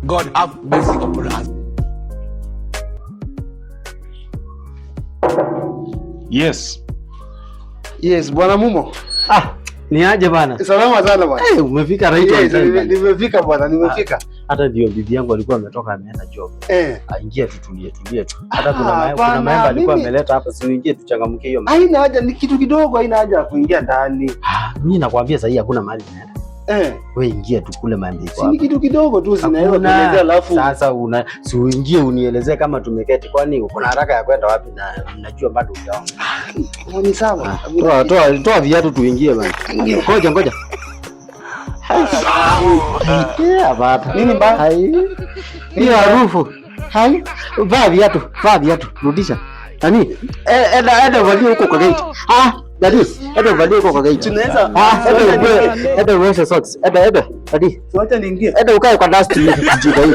God have mercy upon us. Yes. Yes, Bwana Mumo. Ah, ni aje bana? Salama sana bwana. Eh, umefika right on Yes, time bana. nimefika bwana, nimefika. Hata ndio bibi yangu alikuwa ametoka ameenda job. Aingia tu tulie tulie tu. Hata kuna Ah, maembe, kuna bana, maembe alikuwa ameleta hapa, si uingie tuchangamkie hiyo maembe. Haina haja, ni kitu kidogo, haina haja ya kuingia ndani. Ah, mimi nakwambia sasa hii hakuna mahali naenda. Wewe ingia tu kule maembe iko Si ni hapa. kitu kidogo tu zinaweza Hakuna. kuelezea alafu. Sasa una si uingie unielezee kama tumeketi, kwani uko na haraka ya kwenda wapi na najua bado hujaona. Oh, ni sawa. Toa toa toa viatu tuingie bana. Ngoja ngoja. Yeah, baba. Nini mbaya? Hai. Hiyo harufu. Hai. Vaa viatu, vaa viatu, rudisha. Nani? Enda enda uvalie huko kwa gate. Ah, dadi, enda uvalie huko kwa gate. Tunaweza Ah, enda uvalie, enda uoshe socks. Enda enda, dadi. Wacha niingie. Enda ukae kwa dust hivi kijiko hii.